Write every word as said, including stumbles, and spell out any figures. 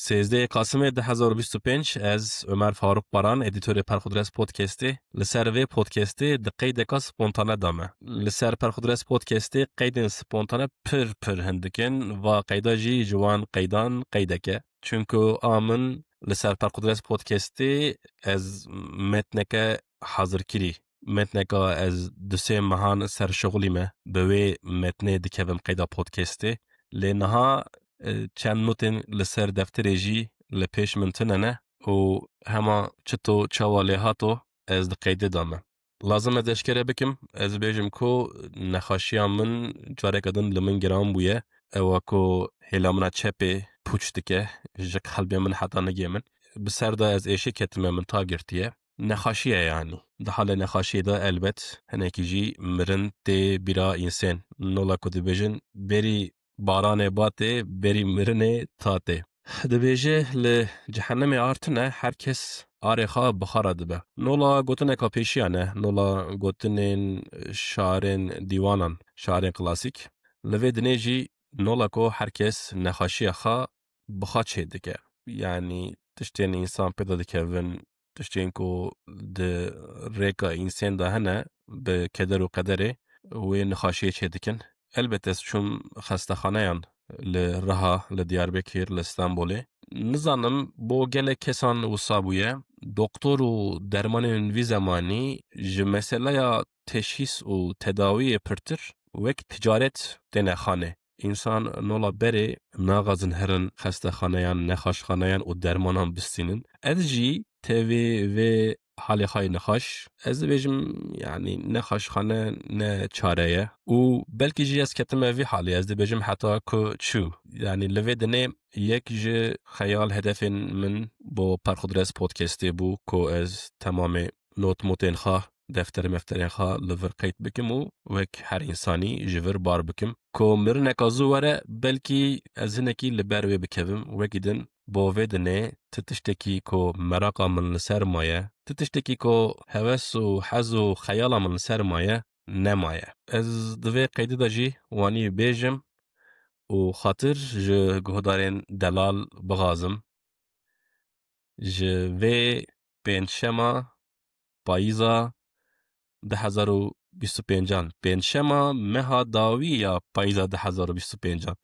Sêzdehê Qasimê du hezar û bîst û pênc, ez Ömer Faruk Baran, edîtorê Perxudres Podcastê, li ser vê podcastê di qeydeka spontane de me. Li ser Perxudres Podcastê qeydên spontane pir pir hindik in, va qeyda jî ji wan qeydan qeydek e. Çunku a min li ser Perxudres Podcastê ez metneke hazir kirî. Metneka ez du sê mehan ser şixulî me, bi wê metnê dikevim qeyda podcastê. Lê niha, e, çend notên li ser defterê jî li pêş min tune ne û hema çito çawa lê hato, ez di qeydê de me. Lazim ez eşkere bikim, ez bêjim ku nexaşiya min careke din li min giran bûye. Ewa ku hêla min a çepê pûç dike, ji qelbê min heta nigê min. Bi ser de ez êşê ketime, min ta girtiye. Nexaşiye yanî. Di halê nexaşiyê de elbet hinekî jî mirin tê bîra însên. Nola ku dibêjin, berî baranê batê, berî mirinê tatê. Dibêje, li cehennemê ar tune, her kes arê xwe bixara dibe. Nola gotineka pêşiyan e, nola gotinên şarên dîwanan, şarên klasîk. Li vê dinê jî nola ku her kes nexaşiya xwe bixwe çêdike. Yanî tiştên însan pê de dikevin, tiştên ku di rêka însên de hene, bi keder û qederê wê nexaşiyê çêdikin. Elbet ez çûm xestexaneyan li Riha, li Diyarbekir, li Stenbolê. Nizanim bo gelek kesan wisa bûye. Doktor û dermanên vî zemanî ji meseleya teşhîs û tedawiyê pirtir wek ticaret têne xanê. Însan nola berê naxwazin herin xestexaneyan, nexaşxaneyan û dermanan bistînin. Ez jî tevî vê halê xwe yê nexaş, ez dibêjim, yanî ne xaşxane, ne çare ye. Û belkî jî ez ketime vî halê, ez dibêjim heta ku çû. Yanî li vê dinê yek ji xeyal hedefên min bo Perxudres Podcastê bû ku ez temamê not motên xwe, defter mefterên xwe li vir qeyd bikim û wek her însanî ji vir bar bikim. Ku mirineka zû were, belkî ez hinekî li ber wê bikevim, wekî din bo vê dinê ti tiştekî ku meraqa min li ser maye, ti tiştekî ku hewes û hez û xeyala min li ser maye, nemaye. Ez di vê qeydê de jî wanî bêjim û xatir ji guhdarên delal bixazim. Ji vê pêncşema payîza du hezar û bîst û pêncan, pêncşema meha dawî ya payîza du hezar û bîst û pêncan,